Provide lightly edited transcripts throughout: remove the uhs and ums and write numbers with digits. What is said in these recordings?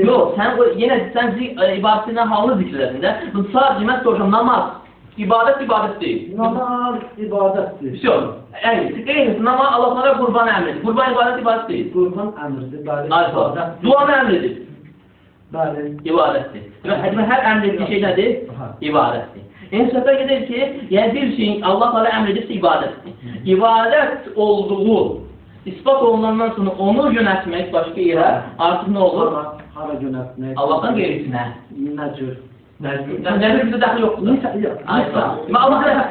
Yox, sən yenə sən ibadətindən halını zikr elədin də. Sadəcə mən soruşam, namaz ibadət ibadət deyil. Namaz ibadətdir. Yox. Eyni namaz Allah-Taala qurban əmr edir. Qurban ibadət ibadət deyil. Qurban əmrdir, bəli. İbadət. Dua əmr edir. Bəli. İbadətdir. Demək, hər əmr etdiyi şey nədir? İbadətdir. Yəni söhbət gedir ki, yəni bir şeyin Allah-Taala əmr edirsə ibadətdir. İbadət olduğu isbat olunandan sonra onu yönəltmək başqa yerə artıq nə olur? Hara yönəltmək? Allahdan qeyrisinə. Nə cür? Nə cür bizə dəxli yoxdur.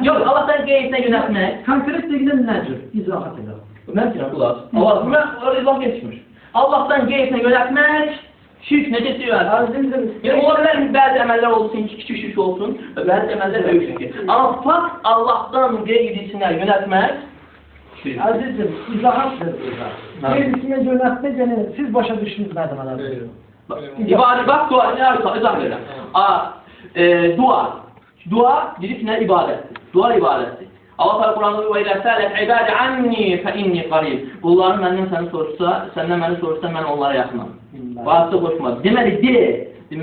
Yox, Allahdan qeyrisinə yönəltmək. Konkret deyilən nə cür? İzahat elə. Mən deyirəm, qulaq. Mən orada izah geçmir. Allahdan qeyrisinə yönəltmək şirk necə yönəltmək? Yəni, ola bilər bəzi əməllər olsun ki, kiçik şirk olsun, bəzi əməllər böyük şirk. Amma fakt Allahdan qeyrisinə yönəltmək. Əzizim, izahat ver burada. Qeyrisinə yönəltmək, yəni siz başa düşdünüz nə deməlidir? İbadət, bax, dua, izah verirəm. Dua. Dua, dedik nə ibadətdir? Dua ibadətdir. Allah Teala Quranda buyurur: "Və izə sələt ibadi anni fe inni qarib." Qullarım məndən səni soruşsa, səndən məni soruşsa, mən onlara yaxınam. Vasitə qoşma. Deməli, de,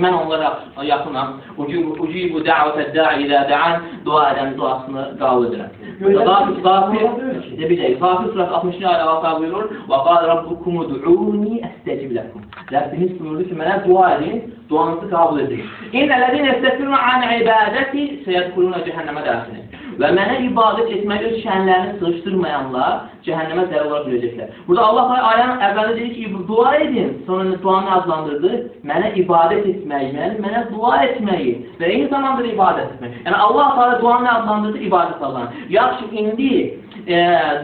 mən onlara yaxınam. Ucibu da'vətəd da'i izə da'an, dua edən duasını qəbul edirəm. Qafir surəsi 60-cı ayə Allah Teala buyurur: "Və qala rabbukum ud'uni estecib lekum." Rəbbiniz buyurdu ki, mənə dua edin, duanızı qəbul edin. İnnellezine yestekbiruna an ibadeti seyedhuluna cehenneme dâhilin. Və mənə ibadət etməyi öz şənlərini sığışdırmayanlar cəhənnəmə zərər olaraq girəcəklər. Burada Allah ayənin əvvəlində deyir ki, dua edin. Sonra duanı adlandırdı. Mənə ibadət etməyi, yəni mənə dua etməyi və eyni zamanda ibadət etmək. Yəni Allah Teala duanı adlandırdı, ibadət adlandırdı. Yaxşı, indi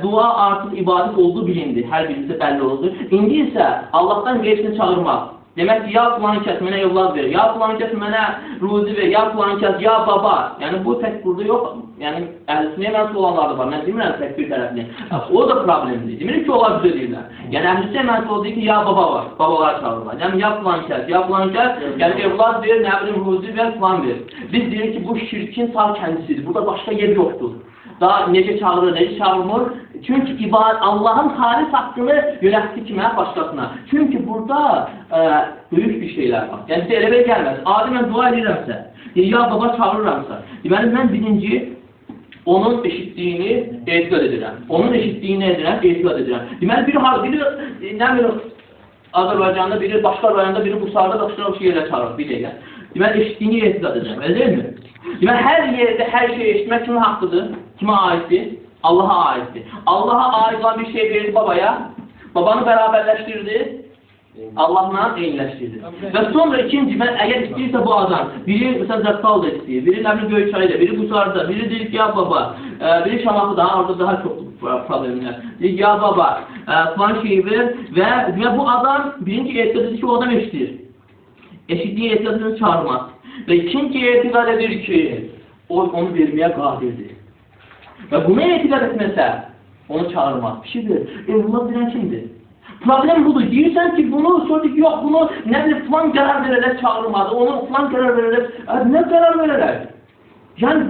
dua artıq ibadət olduğu bilindi. Hər birimizə bəlli oldu. İndi isə Allahdan qeyrisini çağırmaq. Demək ki, ya filan kəs mənə evlad ver, ya filan kəs mənə ruzi ver, ya filan kəs, ya baba. Yəni bu tək burada yox, yəni əhl-i sünnəyə mənsup olanlar da var. Mən demirəm tək bir tərəfini. O da problemdir. Demirik ki, onlar düz edirlər. Yəni əhl-i sünnəyə mənsup oldu ki, ya baba var, babalar çağırırlar. Yəni ya filan kəs, ya filan kəs, yəni evlad ver, nə bilim ruzi ver, filan ver. Biz deyirik ki, bu şirkin sağ kəndisidir. Burada başqa yer yoxdur. Daha necə çağırır, necə çağırmır? Çünki Allahın xalis haqqını yönəltdi kimə? Başqasına. Çünki burada böyük bir şeylər var. Yəni bizə elə belə gəlməz. Adi mən dua edirəmsə, ya baba çağırıramsa, deməli mən birinci onun eşitdiyini etiqad edirəm. Onun eşitdiyini edirəm, etiqad edirəm. Deməli biri nə bilim Azərbaycanda, biri başqa rayonda, biri Qusarda, başqa bir yerə çağırır, bir dəqiqə. Deməli eşitdiyini etiqad edirəm, elə deyilmi? Deməli hər yerdə hər şeyi eşitmək kimin haqqıdır? Kimə aiddir? Allaha aiddir. Allaha aid olan bir şey verdi babaya, babanı bərabərləşdirdi, Allahla eyniləşdirdi. Və sonra ikinci, mən əgər istəyirsə bu adam, biri məsələn Zəbtalda istəyir, biri nə bilim Göyçayda, biri Qusarda, biri deyir ki, ya baba, biri Şamaxıda, orada daha çox problemlər. Deyir ki, ya baba, filan şeyi ver və bu adam birinci etiqad edir ki, o adam eşidir. Eşitdiyi etiqadını çağırmaz. Və ikinci etiqad edir ki, o onu verməyə qadirdir. Və buna etiqad etməsə, onu çağırmaz. Bir şeydir. Evlad verən kimdir? Problem budur. Deyirsən ki, bunu, sonra ki, yox, bunu nə bilim, filan qərar verərək çağırmadı, onu filan qərar verərək, nə qərar verərək? Yəni,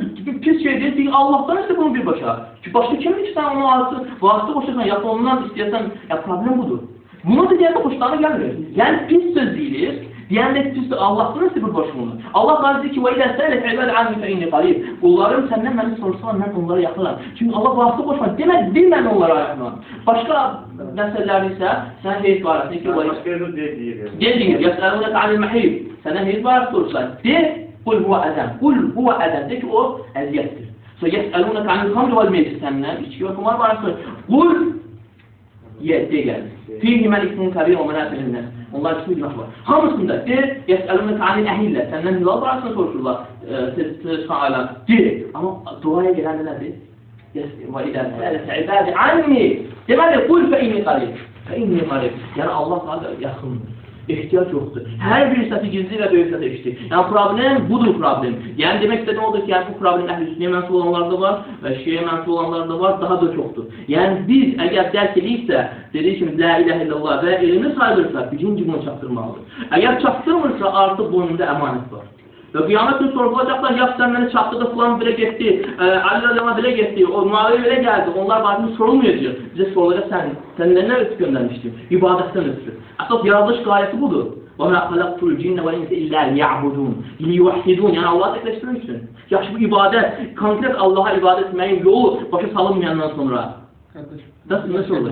pis şey deyir ki, Allahdan istə bunu birbaşa. Ki, başqa kimdir ki, sən onu vasitə qoşursan, ya ondan istəyəsən, ya problem budur. Bunu da deyəndə xoşlarına gəlmir. Yəni, pis söz deyilir. Deyəndə pis Allahdan istə birbaşa bunu. Allah deyir ki, və ilə sələt ibəd anni fe inni qarib. Qullarım səndən məni soruşsalar, mən onlara yaxınam. Çünki Allah vasitə qoşmaz. Demək, deyil mən onlara yaxınam. Başqa məsələlər isə sən heyz barəsində ki, başqa yerdə deyir. Deyir, yəsəlunə anil məhib. Səndən heyz barəsində soruşsalar, de, qul huve əzəm. Qul huve əzəm. De ki, o əziyyətdir. Sonra yəsəlunə anil xamr vəl meysir. Səndən içki və qumar barəsində qul ye, de gəlir. Fihi mən ismun kəbir və mənafir linnəs. Onlar üçün günah var. Hamısında de, yəsəlunə anil əhillə. Səndən hilal barəsində soruşurlar. Tez çıxan aylar. De. Amma duaya gələndə nədir? Və idə sələtə ibədi anni. Deməli, qul fə inni qarib. Fə inni qarib. Yəni, Allah da yaxındır. Ehtiyac yoxdur. Hər bir səsi gizli və böyük səsi eşidir. Yəni, problem budur problem. Yəni, demək istədiyim odur ki, yəni, bu problem əhl-i sünnəyə mənsup olanlar da var və şiəyə mənsup olanlar da var, daha da çoxdur. Yəni, biz əgər dərk eləyiksə, dediyi kimi, la ilahe illallah və elmi saydırsa, birinci bunu çatdırmalıdır. Əgər çatdırmırsa, artıq boynunda əmanət var. Və qiyamət günü sorğulacaqlar, ya sən məni çatdırdı, filan belə getdi, Ali radiyallahu belə getdi, o Muaviyə belə gəldi, onlar barəsində sorulmayacaq. Bizə sorulacaq sən, sən nədən ötürü göndərmişdin? İbadətdən ötürü. Əsas yaradılış qayəsi budur. Və mə xaləqtul cinnə vəl insə illə liya'budun. Liyuvahhidun. Yəni Allahı təkləşdirmək üçün. Yaxşı bu ibadət, konkret Allaha ibadət etməyin yolu başa salınmayandan sonra. Qardaş, Nasıl olur?